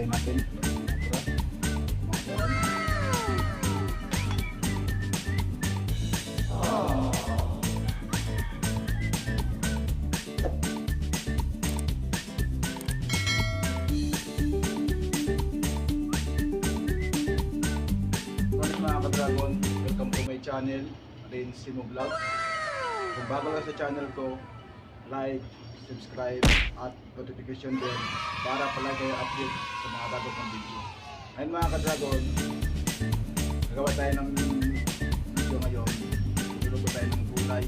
gulay natin. Okra. Mga ka-dragon, welcome to my channel, RenzSimo Vlog. Kung bago ka sa channel ko, like, subscribe at notification bell para pala kayo update sa mga bago kong video. Ayun mga ka-dragon, nagawa tayo ng video ngayon. Niluto tayo ng gulay,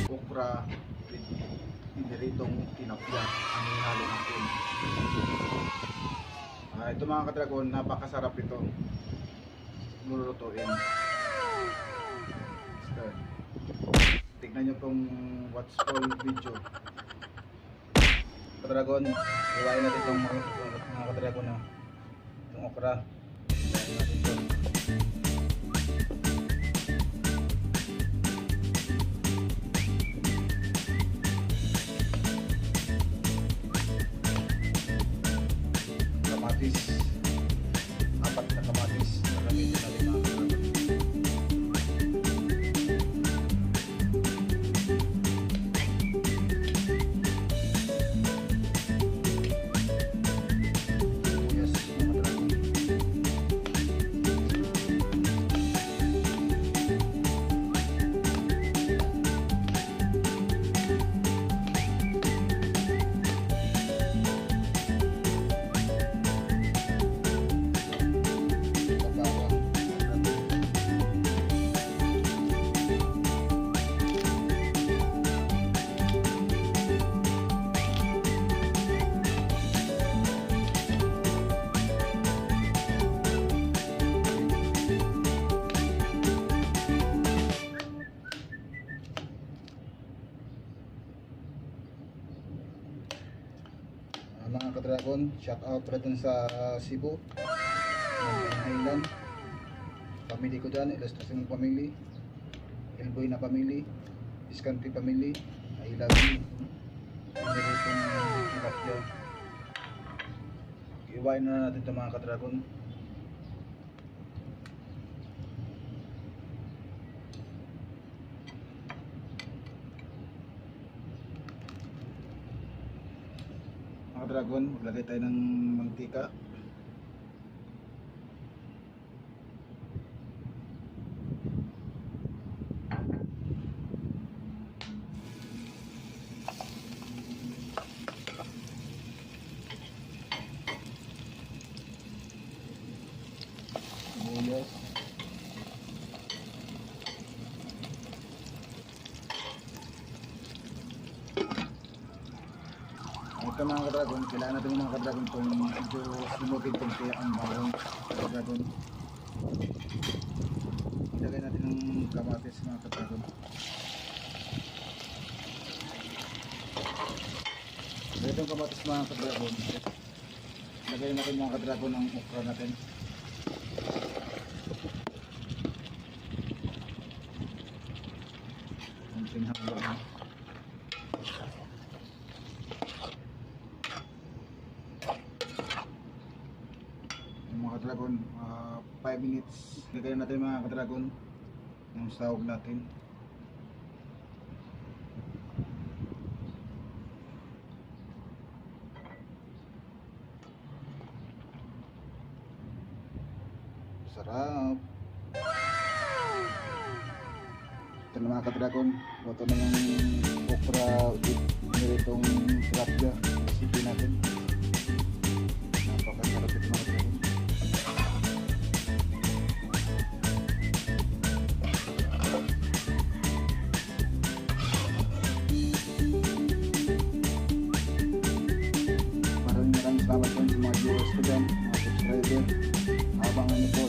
okra, piniritong tilapia ang hinalo natin. Ito mga ka-dragon, napakasarap ito lulutuin. Start. Tignan nyo itong watch all video. Ka-dragon, iwain natin itong mga ka-dragon na itong okra. Iwain natin ito. Kamatis, apat na kamatis. Gamitin natin mga ka-dragon. Mga ka-dragon, shout out pa dun sa Cebu, Island, family ko dyan, Ilustrasyon family, Elboy na family, Discountry family, I love you. Hindi itong tilapia. Iwain na natin ito mga ka-dragon. Mga dragon, maglagay tayo ng mantika. Sibuyas. Ito mga ka-dragon, kailangan natin mga ka-dragon kung medyo sumugid kung kaya ang bawang ka-dragon. Ilagay natin ng kamatis mga ka-dragon. Ito yung kamatis mga ka-dragon. Ilagay natin mga ka-dragon ang okra natin. Kunting halo na. Mga ka-dragon, 5 minutes gagawin natin mga ka-dragon yung sahog natin. Sarap. Ito na mga ka-dragon, luto na yung okra with niritong tilapia recipe natin. Napakasarap ito mga ka-dragon. Maraming salamat po sa mga viewers ko dyan, mga subscriber. Abangan niyo po